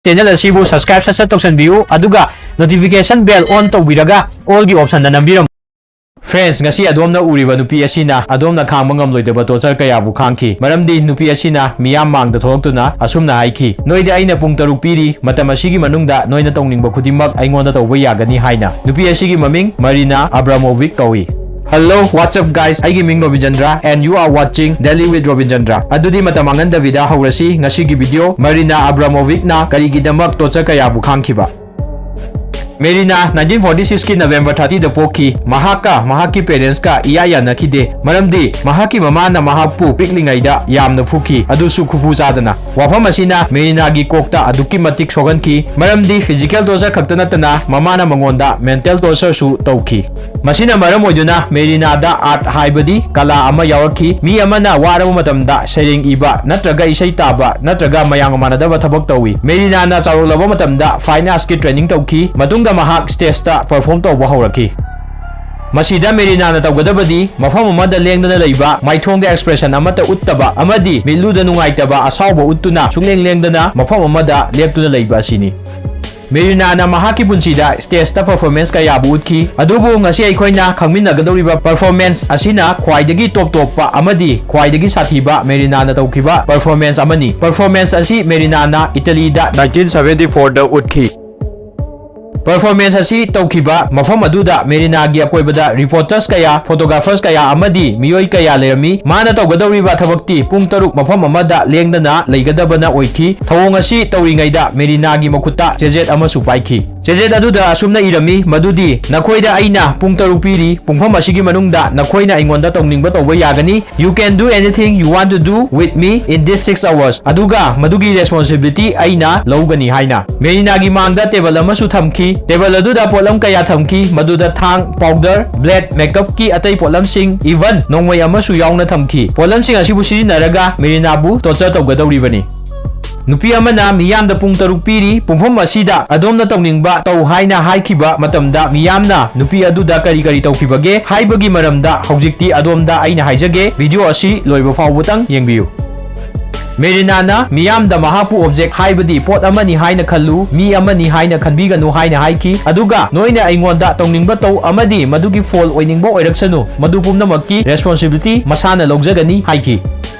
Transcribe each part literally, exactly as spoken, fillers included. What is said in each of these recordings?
Channel ꯑꯁꯤꯕꯨ subscribe ꯁꯠ ꯁꯠ ꯇꯧꯁꯟꯕꯤꯌꯨ, ꯑꯗꯨꯒ notification bell on ꯇꯧꯕꯤꯔꯒ all ꯒꯤ option ꯗ ꯅꯝꯕꯤꯔꯝꯃꯨ꯫ Friends, ꯉꯁꯤ ꯑꯗꯣꯝꯅ ꯎꯔꯤꯕ ꯅꯨꯄꯤ ꯑꯁꯤꯅ ꯑꯗꯣꯝꯅ ꯈꯥꯡꯕ ꯉꯝꯂꯣꯏꯗꯕ torture ꯀꯌꯥꯕꯨ ꯈꯥꯡꯈꯤ꯫ ꯃꯔꯝꯗꯤ ꯅꯨꯄꯤ ꯑꯁꯤꯅ ꯃꯤꯌꯥꯝ ꯃꯥꯡꯗ ꯊꯣꯛꯂꯛꯇꯨꯅ ꯑꯁꯨꯝꯅ ꯍꯥꯏꯈꯤ, "ꯅꯣꯏꯗ ꯑꯩꯅ ꯄꯨꯡ ꯇꯔꯨꯛ ꯄꯤꯔꯤ, ꯃꯇꯝ ꯑꯁꯤꯒꯤ ꯃꯅꯨꯡꯗ ꯅꯣꯏꯅ ꯇꯧꯅꯤꯡꯕ ꯈꯨꯗꯤꯡꯃꯛ ꯑꯩꯉꯣꯟꯗ ꯇꯧꯕ ꯌꯥꯒꯅꯤ" ꯍꯥꯏꯅ꯫ ꯅꯨꯄꯤ ꯑꯁꯤꯒꯤ ꯃꯃꯤꯡ ꯃꯔꯤꯅꯥ ꯑꯕ꯭ꯔꯥꯃꯣꯚꯤꯛ ꯀꯧꯏ꯫ Hello, what's up guys? ꯑꯩꯒꯤ ꯃꯤꯡ ꯔꯣꯕꯤꯟꯆꯟꯗ꯭ꯔ and you are watching Daily with ꯔꯣꯕꯤꯟꯆꯟꯗ꯭ꯔ꯫ ꯑꯗꯨꯗꯤ ꯃꯇꯝ ꯃꯥꯡꯍꯟꯗꯕꯤꯗ ꯍꯧꯔꯁꯤ ꯉꯁꯤꯒꯤ video꯫ ꯃꯔꯤꯅꯥ ꯑꯕ꯭ꯔꯥꯃꯣꯚꯤꯛꯅ ꯀꯔꯤꯒꯤꯗꯃꯛ torture ꯀꯌꯥꯕꯨ ꯈꯥꯡꯈꯤꯕ? ꯃꯦꯔꯤꯅꯥ nineteen forty six ꯀꯤ November thirty ꯗ ꯄꯣꯛꯈꯤ꯫ ꯃꯍꯥꯛꯀ ꯃꯍꯥꯛꯀꯤ parents ꯀ ꯏꯌꯥ ꯌꯥꯅꯈꯤꯗꯦ, ꯃꯔꯝꯗꯤ ꯃꯍꯥꯛꯀꯤ ꯃꯃꯥꯅ ꯃꯍꯥꯛꯄꯨ ꯄꯤꯛꯂꯤꯉꯩꯗ ꯌꯥꯝꯅ ꯐꯨꯈꯤ, ꯑꯗꯨꯁꯨ ꯈꯨꯐꯨ ꯆꯥꯗꯅ꯫ ꯋꯥꯐꯝ ꯑꯁꯤꯅ ꯃꯦꯔꯤꯅꯥꯒꯤ ꯀꯣꯛꯇ ꯑꯗꯨꯛꯀꯤ ꯃꯇꯤꯛ ꯁꯣꯛꯍꯟꯈꯤ, ꯃꯔꯝꯗꯤ physical torture ꯈꯛꯇ ꯅꯠꯇꯅ ꯃꯃꯥꯅ ꯃꯉꯣꯟꯗ mental torture ꯁꯨ ꯇꯧꯈꯤ꯫ ꯃꯁꯤꯅ ꯃꯔꯝ ꯑꯣꯏꯗꯨꯅ ꯃꯦꯔꯤꯅꯥꯗ art ꯍꯥꯏꯕꯗꯤ ꯀꯂꯥ ꯑꯃ ꯌꯥꯎꯔꯛꯈꯤ꯫ ꯃꯤ ꯑꯃꯅ ꯋꯥꯔꯕ ꯃꯇꯝꯗ ꯁꯩꯔꯦꯡ ꯏꯕ ꯅꯠꯇ꯭ꯔꯒ ꯏꯁꯩ ꯇꯥꯕ ꯅꯠꯇ꯭ꯔꯒ ꯃꯌꯥꯝꯒ ꯃꯥꯟꯅꯗꯕ ꯊꯕꯛ ꯇꯧꯏ꯫ ꯃꯦꯔꯤꯅꯥꯅ ꯆꯥꯎꯔꯛꯂꯕ ꯃꯇꯝꯗ fine arts ꯀꯤ training ꯇꯧꯈꯤ꯫ ꯃꯇꯨꯡꯗ ꯃꯍꯥꯛ stage ꯇ perform ꯇꯧꯕ ꯍꯧꯔꯛꯈꯤ꯫ ꯃꯁꯤꯗ ꯃꯦꯔꯤꯅꯥꯅ ꯇꯧꯒꯗꯕꯗꯤ ꯃꯐꯝ ꯑꯃꯗ ꯂꯦꯡꯗꯅ ꯂꯩꯕ, ꯃꯥꯏꯊꯣꯡꯗ expression ꯑꯃꯠꯇ ꯎꯠꯇꯕ ꯑꯃꯗꯤ ꯃꯤꯠꯂꯨꯗ ꯅꯨꯡꯉꯥꯏꯇꯕ ꯑꯁꯥꯎꯕ ꯎꯠꯇꯨꯅ ꯁꯨꯡꯂꯦꯡ ꯂꯦꯡꯗꯅ ꯃꯐꯝ ꯑꯃꯗ ꯂꯦꯞꯇꯨꯅ ꯂꯩꯕ ꯑꯁꯤꯅꯤ꯫ ꯃꯦꯔꯤꯅꯥꯅ ꯃꯍꯥꯛꯀꯤ ꯄꯨꯟꯁꯤꯗ stage ꯇ performance ꯀꯌꯥꯕꯨ ꯎꯠꯈꯤ, ꯑꯗꯨꯕꯨ ꯉꯁꯤ ꯑꯩꯈꯣꯏꯅ ꯈꯪꯃꯤꯟꯅꯒꯗꯧꯔꯤꯕ performance ꯑꯁꯤꯅ ꯈ꯭ꯋꯥꯏꯗꯒꯤ top ꯇꯣꯞꯄ ꯑꯃꯗꯤ ꯈ꯭ꯋꯥꯏꯗꯒꯤ ꯁꯥꯊꯤꯕ ꯃꯦꯔꯤꯅꯥꯅ ꯇꯧꯈꯤꯕ performance ꯑꯃꯅꯤ꯫ Performance ꯑꯁꯤ ꯃꯦꯔꯤꯅꯥꯅ ꯏꯇꯂꯤꯗ nineteen seventy four ꯗ ꯎꯠꯈꯤ꯫ Performance ꯑꯁꯤ ꯇꯧꯈꯤꯕ ꯃꯐꯝ ꯑꯗꯨꯗ ꯃꯦꯔꯤꯅꯥꯒꯤ ꯑꯀꯣꯏꯕꯗ reporters ꯀꯌꯥ, photographers ꯀꯌꯥ ꯑꯃꯗꯤ ꯃꯤꯑꯣꯏ ꯀꯌꯥ ꯂꯩꯔꯝꯃꯤ꯫ ꯃꯥꯅ ꯇꯧꯒꯗꯧꯔꯤꯕ ꯊꯕꯛꯇꯤ ꯄꯨꯡ ꯇꯔꯨꯛ ꯃꯐꯝ ꯑꯃꯗ ꯂꯦꯡꯗꯅ ꯂꯩꯒꯗꯕꯅ ꯑꯣꯏꯈꯤ꯫ ꯊꯧꯑꯣꯡ ꯑꯁꯤ ꯇꯧꯔꯤꯉꯩꯗ ꯃꯦꯔꯤꯅꯥꯒꯤ ꯃꯈꯨꯠꯇ ꯆꯦꯖꯦꯠ ꯑꯃꯁꯨ ꯄꯥꯏꯈꯤ꯫ ꯆꯦꯖꯦꯠ ꯑꯗꯨꯗ ꯑꯁꯨꯝꯅ ꯏꯔꯝꯃꯤ, ꯃꯗꯨꯗꯤ, "ꯅꯈꯣꯏꯗ ꯑꯩꯅ ꯄꯨꯡ ꯇꯔꯨꯛ ꯄꯤꯔꯤ, ꯄꯨꯡꯐꯝ ꯑꯁꯤꯒꯤ ꯃꯅꯨꯡꯗ ꯅꯈꯣꯏꯅ ꯑꯩꯉꯣꯟꯗ ꯇꯧꯅꯤꯡꯕ ꯇꯧꯕ ꯌꯥꯒꯅꯤ꯫ You can do anything you want to do with me in this six hours." ꯑꯗꯨꯒ ꯃꯗꯨꯒꯤ responsibility ꯑꯩꯅ ꯂꯧꯒꯅꯤ ꯍꯥꯏꯅ꯫ ꯃꯦꯔꯤꯅꯥꯒꯤ ꯃꯥꯡꯗ table ꯑꯃꯁꯨ ꯊꯝꯈꯤ꯫ Table ꯑꯗꯨꯗ ꯄꯣꯠꯂꯝ ꯀꯌꯥ ꯊꯝꯈꯤ, ꯃꯗꯨꯗ ꯊꯥꯡ, powder, blade, makeupꯀꯤ ꯑꯇꯩ ꯄꯣꯠꯂꯝꯁꯤꯡ, even ꯅꯣꯡꯃꯩ ꯑꯃꯁꯨ ꯌꯥꯎꯅ ꯊꯝꯈꯤ꯫ ꯄꯣꯠꯂꯝꯁꯤꯡ ꯑꯁꯤꯕꯨ ꯁꯤꯖꯤꯟꯅꯔꯒ ꯃꯦꯔꯤꯅꯥꯕꯨ torture ꯇꯧꯒꯗꯧꯔꯤꯕꯅꯤ꯫ ꯅꯨꯄꯤ ꯑꯃꯅ ꯃꯤꯌꯥꯝꯗ ꯄꯨꯡ ꯇꯔꯨꯛ ꯄꯤꯔꯤ, ꯄꯨꯡꯐꯝ ꯑꯁꯤꯗ ꯑꯗꯣꯝꯅ ꯇꯧꯅꯤꯡꯕ ꯇꯧ ꯍꯥꯏꯅ ꯍꯥꯏꯈꯤꯕ ꯃꯇꯝꯗ ꯃꯤꯌꯥꯝꯅ ꯅꯨꯄꯤ ꯑꯗꯨꯗ ꯀꯔꯤ ꯀꯔꯤ ꯇꯧꯈꯤꯕꯒꯦ ꯍꯥꯏꯕꯒꯤ ꯃꯔꯝꯗ ꯍꯧꯖꯤꯛꯇꯤ ꯑꯗꯣꯝꯗ ꯑꯩꯅ ꯍꯥꯏꯖꯒꯦ꯫ Video ꯑꯁꯤ ꯂꯣꯏꯕ ꯐꯥꯎꯕꯇꯪ ꯌꯦꯡꯕꯤꯌꯨ꯫ ꯃꯦꯔꯤꯅꯥꯅ ꯃꯤꯌꯥꯝꯗ ꯃꯍꯥꯛꯄꯨ object, ꯍꯥꯏꯕꯗꯤ ꯄꯣꯠ ꯑꯃꯅꯤ ꯍꯥꯏꯅ ꯈꯜꯂꯨ, ꯃꯤ ꯑꯃꯅꯤ ꯍꯥꯏꯅ ꯈꯟꯕꯤꯒꯅꯨ ꯍꯥꯏꯅ ꯍꯥꯏꯈꯤ, ꯑꯗꯨꯒ ꯅꯣꯏꯅ ꯑꯩꯉꯣꯟꯗ ꯇꯧꯅꯤꯡꯕ ꯇꯧ ꯑꯃꯗꯤ ꯃꯗꯨꯒꯤ ꯐꯣꯜ ꯑꯣꯏꯅꯤꯡꯕ ꯑꯣꯏꯔꯛꯁꯅꯨ, ꯃꯗꯨ ꯄꯨꯝꯅꯃꯛꯀꯤ responsibility ꯃꯁꯥꯅ ꯂꯧꯖꯒꯅꯤ ꯍꯥꯏꯈꯤ꯫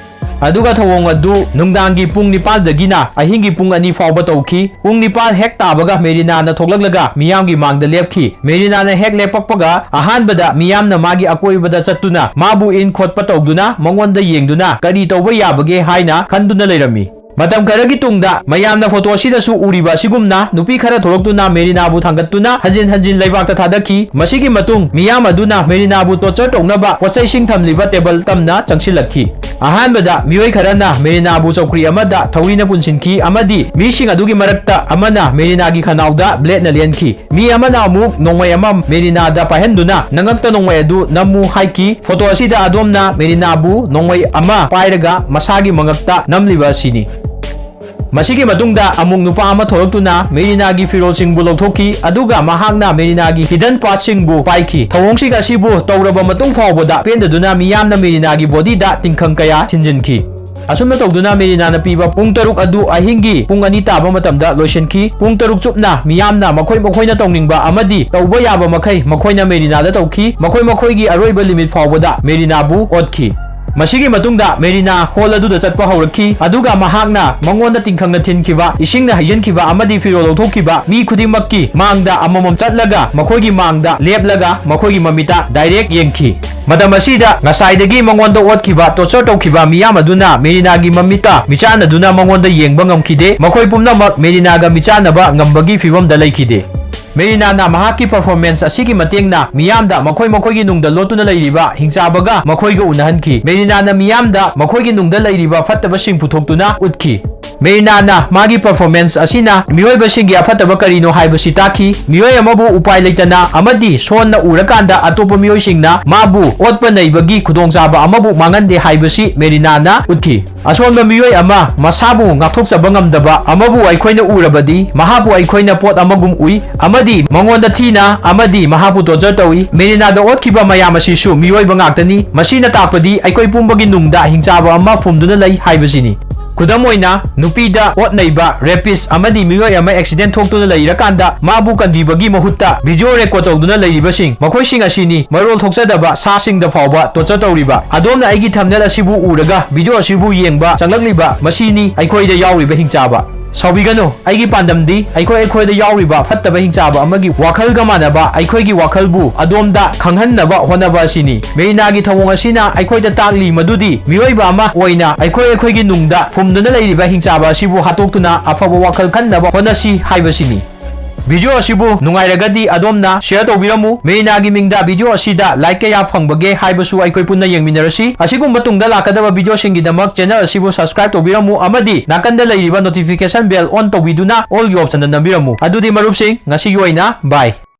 ꯑꯗꯨꯒ ꯊꯧꯑꯣꯡ ꯑꯗꯨ ꯅꯨꯡꯗꯥꯡꯒꯤ ꯄꯨꯡ ꯅꯤꯄꯥꯜꯗꯒꯤꯅ ꯑꯍꯤꯡꯒꯤ ꯄꯨꯡ ꯑꯅꯤ ꯐꯥꯎꯕ ꯇꯧꯈꯤ꯫ ꯄꯨꯡ ꯅꯤꯄꯥꯜ ꯍꯦꯛ ꯇꯥꯕꯒ ꯃꯦꯔꯤꯅꯥꯅ ꯊꯣꯛꯂꯛꯂꯒ ꯃꯤꯌꯥꯝꯒꯤ ꯃꯥꯡꯗ ꯂꯦꯞꯈꯤ꯫ ꯃꯦꯔꯤꯅꯥꯅ ꯍꯦꯛ ꯂꯦꯞꯄꯛꯄꯒ ꯑꯍꯥꯟꯕꯗ ꯃꯤꯌꯥꯝꯅ ꯃꯥꯒꯤ ꯑꯀꯣꯏꯕꯗ ꯆꯠꯇꯨꯅ ꯃꯥꯕꯨ ꯏꯟ ꯈꯣꯠꯄ ꯇꯧꯗꯨꯅ ꯃꯉꯣꯟꯗ ꯌꯦꯡꯗꯨꯅ ꯀꯔꯤ ꯇꯧꯕ ꯌꯥꯕꯒꯦ ꯍꯥꯏꯅ ꯈꯟꯗꯨꯅ ꯂꯩꯔꯝꯃꯤ꯫ ꯃꯇꯝ ꯈꯔꯒꯤ ꯇꯨꯡꯗ ꯃꯌꯥꯝꯅ ꯐꯣꯇꯣ ꯑꯁꯤꯗꯁꯨ ꯎꯔꯤꯕ ꯑꯁꯤꯒꯨꯝꯅ ꯅꯨꯄꯤ ꯈꯔ ꯊꯣꯛꯂꯛꯇꯨꯅ ꯃꯦꯔꯤꯅꯥꯕꯨ ꯊꯥꯡꯒꯠꯇꯨꯅ ꯍꯟꯖꯤꯟ ꯍꯟꯖꯤꯟ ꯂꯩꯕꯥꯛꯇ ꯊꯥꯗꯈꯤ꯫ ꯃꯁꯤꯒꯤ ꯃꯇꯨꯡ ꯃꯤꯌꯥꯝ ꯑꯗꯨꯅ ꯃꯦꯔꯤꯅꯥꯕꯨ torture ꯇꯧꯅꯕ ꯄꯣꯠꯆꯩꯁꯤꯡ ꯊꯝꯂꯤꯕ table ꯇꯝꯅ ꯆꯪꯁꯤꯜꯂꯛꯈꯤ꯫ ꯑꯍꯥꯟꯕꯗ ꯃꯤꯑꯣꯏ ꯈꯔꯅ ꯃꯦꯔꯤꯅꯥꯕꯨ ꯆꯧꯀ꯭ꯔꯤ ꯑꯃꯗ ꯊꯧꯔꯤꯅ ꯄꯨꯟꯁꯤꯟꯈꯤ ꯑꯃꯗꯤ ꯃꯤꯁꯤꯡ ꯑꯗꯨꯒꯤ ꯃꯔꯛꯇ ꯑꯃꯅ ꯃꯦꯔꯤꯅꯥꯒꯤ ꯈꯅꯥꯎꯗ bladeꯅ ꯂꯦꯟꯈꯤ꯫ ꯃꯤ ꯑꯃꯅ ꯑꯃꯨꯛ ꯅꯣꯡꯃꯩ ꯑꯃ ꯃꯦꯔꯤꯅꯥꯗ ꯄꯥꯏꯍꯟꯗꯨꯅ ꯅꯉꯛꯇ ꯅꯣꯡꯃꯩ ꯑꯗꯨ ꯅꯝꯃꯨ ꯍꯥꯏꯈꯤ꯫ ꯐꯣꯇꯣ ꯑꯁꯤꯗ ꯑꯗꯣꯝꯅ ꯃꯦꯔꯤꯅꯥꯕꯨ ꯅꯣꯡꯃꯩ ꯑꯃ ꯄꯥꯏꯔꯒ ꯃꯁꯥꯒꯤ ꯃꯉꯛꯇ ꯅꯝꯂꯤꯕ ꯑꯁꯤꯅꯤ꯫ ꯃꯁꯤꯒꯤ ꯃꯇꯨꯡꯗ ꯑꯃꯨꯛ ꯅꯨꯄꯥ ꯑꯃ ꯊꯣꯛꯂꯛꯇꯨꯅ ꯃꯦꯔꯤꯅꯥꯒꯤ ꯐꯤꯔꯣꯜꯁꯤꯡꯕꯨ ꯂꯧꯊꯣꯛꯈꯤ, ꯑꯗꯨꯒ ꯃꯍꯥꯛꯅ ꯃꯦꯔꯤꯅꯥꯒꯤ hidden partꯁꯤꯡꯕꯨ ꯄꯥꯏꯈꯤ꯫ ꯊꯧꯑꯣꯡꯁꯤꯡ ꯑꯁꯤꯕꯨ ꯇꯧꯔꯕ ꯃꯇꯨꯡ ꯐꯥꯎꯕꯗ ꯄꯦꯟꯗꯗꯨꯅ ꯃꯤꯌꯥꯝꯅ ꯃꯦꯔꯤꯅꯥꯒꯤ bodyꯗ ꯇꯤꯡꯈꯪ ꯀꯌꯥ ꯊꯤꯟꯖꯤꯟꯈꯤ꯫ ꯑꯁꯨꯝꯅ ꯇꯧꯗꯨꯅ ꯃꯦꯔꯤꯅꯥꯅ ꯄꯤꯕ ꯄꯨꯡ ꯇꯔꯨꯛ ꯑꯗꯨ ꯑꯍꯤꯡꯒꯤ ꯄꯨꯡ ꯑꯅꯤ ꯇꯥꯕ ꯃꯇꯝꯗ ꯂꯣꯏꯁꯤꯟꯈꯤ꯫ ꯄꯨꯡ ꯇꯔꯨꯛ ꯆꯨꯞꯅ ꯃꯤꯌꯥꯝꯅ ꯃꯈꯣꯏ ꯃꯈꯣꯏꯅ ꯇꯧꯅꯤꯡꯕ ꯑꯃꯗꯤ ꯇꯧꯕ ꯌꯥꯕ ꯃꯈꯩ ꯃꯈꯣꯏꯅ ꯃꯦꯔꯤꯅꯥꯗ ꯇꯧꯈꯤ꯫ ꯃꯈꯣꯏ ꯃꯈꯣꯏꯒꯤ ꯑꯔꯣꯏꯕ limit ꯐꯥꯎꯕꯗ ꯃꯦꯔꯤꯅꯥꯕꯨ ꯑꯣꯠꯈꯤ꯫ ꯃꯁꯤꯒꯤ ꯃꯇꯨꯡꯗ ꯃꯦꯔꯤꯅꯥ hall ꯑꯗꯨꯗ ꯆꯠꯄ ꯍꯧꯔꯛꯈꯤ, ꯑꯗꯨꯒ ꯃꯍꯥꯛꯅ ꯃꯉꯣꯟꯗ ꯇꯤꯡꯈꯪꯅ ꯊꯤꯟꯈꯤꯕ, ꯏꯁꯤꯡꯅ ꯍꯩꯖꯤꯟꯈꯤꯕ ꯑꯃꯗꯤ ꯐꯤꯔꯣꯜ ꯂꯧꯊꯣꯛꯈꯤꯕ ꯃꯤ ꯈꯨꯗꯤꯡꯃꯛꯀꯤ ꯃꯥꯡꯗ ꯑꯃꯃꯝ ꯆꯠꯂꯒ ꯃꯈꯣꯏꯒꯤ ꯃꯥꯡꯗ ꯂꯦꯞꯂꯒ ꯃꯈꯣꯏꯒꯤ ꯃꯃꯤꯠꯇ direct ꯌꯦꯡꯈꯤ꯫ ꯃꯇꯝ ꯑꯁꯤꯗ ꯉꯁꯥꯏꯗꯒꯤ ꯃꯉꯣꯟꯗ ꯑꯣꯠꯈꯤꯕ, torture ꯇꯧꯈꯤꯕ ꯃꯤꯌꯥꯝ ꯑꯗꯨꯅ ꯃꯦꯔꯤꯅꯥꯒꯤ ꯃꯃꯤꯠꯇ ꯃꯤꯆꯥꯟꯅꯗꯨꯅ ꯃꯉꯣꯟꯗ ꯌꯦꯡꯕ ꯉꯝꯈꯤꯗꯦ꯫ ꯃꯈꯣꯏ ꯄꯨꯝꯅꯃꯛ ꯃꯦꯔꯤꯅꯥꯒ ꯃꯤꯆꯥꯟꯅꯕ ꯉꯝꯕꯒꯤ ꯐꯤꯕꯝꯗ ꯂꯩꯈꯤꯗꯦ꯫ ꯃꯦꯔꯤꯅꯥꯅ ꯃꯍꯥꯛꯀꯤ performance ꯑꯁꯤꯒꯤ ꯃꯇꯦꯡꯅ ꯃꯤꯌꯥꯝꯗ ꯃꯈꯣꯏ ꯃꯈꯣꯏꯒꯤ ꯅꯨꯡꯗ ꯂꯣꯠꯇꯨꯅ ꯂꯩꯔꯤꯕ ꯍꯤꯡꯆꯥꯕꯒ ꯃꯈꯣꯏꯒ ꯎꯅꯍꯟꯈꯤ꯫ ꯃꯦꯔꯤꯅꯥꯅ ꯃꯤꯌꯥꯝꯗ ꯃꯈꯣꯏꯒꯤ ꯅꯨꯡꯗ ꯂꯩꯔꯤꯕ ꯐꯠꯇꯕꯁꯤꯡ ꯄꯨꯊꯣꯛꯇꯨꯅ ꯎꯠꯈꯤ꯫ ꯃꯦꯔꯤꯅꯥꯅ ꯃꯥꯒꯤ performance ꯑꯁꯤꯅ ꯃꯤꯑꯣꯏꯕꯁꯤꯡꯒꯤ ꯑꯐꯠꯇꯕ ꯀꯔꯤꯅꯣ ꯍꯥꯏꯕꯁꯤ ꯇꯥꯛꯈꯤ꯫ ꯃꯤꯑꯣꯏ ꯑꯃꯕꯨ ꯎꯄꯥꯏ ꯂꯩꯇꯅ ꯑꯃꯗꯤ ꯁꯣꯟꯅ ꯎꯔꯀꯥꯟꯗ ꯑꯇꯣꯞꯄ ꯃꯤꯑꯣꯏꯁꯤꯡꯅ ꯃꯥꯕꯨ ꯑꯣꯠꯄ ꯅꯩꯕꯒꯤ ꯈꯨꯗꯣꯡꯆꯥꯕ ꯑꯃꯕꯨ ꯃꯥꯡꯍꯟꯗꯦ ꯍꯥꯏꯕꯁꯤ ꯃꯦꯔꯤꯅꯥꯅ ꯎꯠꯈꯤ꯫ ꯑꯁꯣꯟꯕ ꯃꯤꯑꯣꯏ ꯑꯃ ꯃꯁꯥꯕꯨ ꯉꯥꯛꯊꯣꯛꯆꯕ ꯉꯝꯗꯕ ꯑꯃꯕꯨ ꯑꯩꯈꯣꯏꯅ ꯎꯔꯕꯗꯤ, ꯃꯍꯥꯛꯄꯨ ꯑꯩꯈꯣꯏꯅ ꯄꯣꯠ ꯑꯃꯒꯨꯝ ꯎꯏ ꯑꯃꯗꯤ ꯃꯉꯣꯟꯗ ꯊꯤꯅ ꯑꯃꯗꯤ ꯃꯍꯥꯛꯄꯨ torture ꯇꯧꯏ꯫ ꯃꯦꯔꯤꯅꯥꯗ ꯑꯣꯠꯈꯤꯕ ꯃꯌꯥꯝ ꯑꯁꯤꯁꯨ ꯃꯤꯑꯣꯏꯕ ꯉꯥꯛꯇꯅꯤ꯫ ꯃꯁꯤꯅ ꯇꯥꯛꯄꯗꯤ ꯑꯩꯈꯣꯏ ꯄꯨꯝꯕꯒꯤ ꯅꯨꯡꯗ ꯍꯤꯡꯆꯥꯕ ꯑꯃ ꯐꯨꯝꯗꯨꯅ ꯂꯩ ꯍꯥꯏꯕꯁꯤꯅꯤ꯫ ꯈꯨꯗꯝ ꯑꯣꯏꯅ, ꯅꯨꯄꯤꯗ ꯑꯣꯠ ꯅꯩꯕ, ꯔꯦꯄꯤꯁ ꯑꯃꯗꯤ ꯃꯤꯑꯣꯏ ꯑꯃ ꯑꯦꯛꯁꯤꯗꯦꯟ ꯊꯣꯛꯇꯨꯅ ꯂꯩꯔꯀꯥꯟꯗ ꯃꯥꯕꯨ ꯀꯟꯕꯤꯕꯒꯤ ꯃꯍꯨꯠꯇ ꯚꯤꯗꯤꯑꯣ ꯔꯦꯀꯣꯔꯗ ꯇꯧꯗꯨꯅ ꯂꯩꯔꯤꯕꯁꯤꯡ, ꯃꯈꯣꯏꯁꯤꯡ ꯑꯁꯤꯅꯤ ꯃꯔꯣꯜ ꯊꯣꯛꯆꯗꯕ ꯁꯥꯁꯤꯡꯗ ꯐꯥꯎꯕ ꯇꯣꯔꯆꯔ ꯇꯧꯔꯤꯕ꯫ ꯑꯗꯣꯝꯅ ꯑꯩꯒꯤ ꯊꯝꯅꯦꯜ ꯑꯁꯤꯕꯨ ꯎꯔꯒ ꯚꯤꯗꯤꯑꯣ ꯑꯁꯤꯕꯨ ꯌꯦꯡꯕ ꯆꯪꯂꯛꯂꯤꯕ ꯃꯁꯤꯅꯤ ꯑꯩꯈꯣꯏꯗ ꯌꯥꯎꯔꯤꯕ ꯍꯤꯡꯆꯥꯕ꯫ ꯁꯥꯎꯕꯤꯒꯅꯨ, ꯑꯩꯒꯤ ꯄꯥꯟꯗꯝꯗꯤ ꯑꯩꯈꯣꯏ ꯑꯩꯈꯣꯏꯗ ꯌꯥꯎꯔꯤꯕ ꯐꯠꯇꯕ ꯍꯤꯡꯆꯥꯕ ꯑꯃꯒꯤ ꯋꯥꯈꯜꯒ ꯃꯥꯟꯅꯕ ꯑꯩꯈꯣꯏꯒꯤ ꯋꯥꯈꯜꯕꯨ ꯑꯗꯣꯝꯗ ꯈꯪꯍꯟꯅꯕ ꯍꯣꯠꯅꯕ ꯑꯁꯤꯅꯤ꯫ ꯃꯦꯔꯤꯅꯥꯒꯤ ꯊꯧꯑꯣꯡ ꯑꯁꯤꯅ ꯑꯩꯈꯣꯏꯗ ꯇꯥꯛꯂꯤ ꯃꯗꯨꯗꯤ ꯃꯤꯑꯣꯏꯕ ꯑꯃ ꯑꯣꯏꯅ ꯑꯩꯈꯣꯏ ꯑꯩꯈꯣꯏꯒꯤ ꯅꯨꯡꯗ ꯐꯨꯝꯗꯨꯅ ꯂꯩꯔꯤꯕ ꯍꯤꯡꯆꯥꯕ ꯑꯁꯤꯕꯨ ꯍꯥꯠꯇꯣꯛꯇꯨꯅ ꯑꯐꯕ ꯋꯥꯈꯜ ꯈꯟꯅꯕ ꯍꯣꯠꯅꯁꯤ ꯍꯥꯏꯕꯁꯤꯅꯤ꯫ ꯚꯤꯗꯤꯑꯣ ꯑꯁꯤꯕꯨ ꯅꯨꯡꯉꯥꯏꯔꯒꯗꯤ ꯑꯗꯣꯝꯅ ꯁꯤꯌꯔ ꯇꯧꯕꯤꯔꯝꯃꯨ꯫ ꯃꯦꯔꯤꯅꯥꯒꯤ ꯃꯤꯡꯗ ꯚꯤꯗꯤꯑꯣ ꯑꯁꯤꯗ ꯂꯥꯏꯛ ꯀꯌꯥ ꯐꯪꯕꯒꯦ ꯍꯥꯏꯕꯁꯨ ꯑꯩꯈꯣꯏ ꯄꯨꯟꯅ ꯌꯦꯡꯃꯤꯟꯅꯔꯁꯤ꯫ ꯑꯁꯤꯒꯨꯝꯕ ꯇꯨꯡꯗ ꯂꯥꯛꯀꯗꯕ ꯚꯤꯗꯤꯑꯣꯁꯤꯡꯒꯤꯗꯃꯛ ꯆꯦꯅꯦꯜ ꯑꯁꯤꯕꯨ ꯁꯕꯁꯀ꯭ꯔꯥꯏꯕ ꯇꯧꯕꯤꯔꯝꯃꯨ ꯑꯃꯗꯤ ꯅꯥꯀꯟꯗ ꯂꯩꯔꯤꯕ ꯅꯣꯇꯤꯐꯤꯀꯦꯁꯟ ꯕꯦꯜ ꯑꯣꯟ ꯇꯧꯕꯤꯗꯨꯅ ꯑꯣꯜꯒꯤ ꯑꯣꯞꯁꯟꯗ ꯅꯝꯕꯤꯔꯝꯃꯨ꯫ ꯑꯗꯨꯗꯤ ꯃꯔꯨꯞꯁꯤꯡ, ꯉꯁꯤꯒꯤ ꯑꯣꯏꯅ ꯕꯥꯏ꯫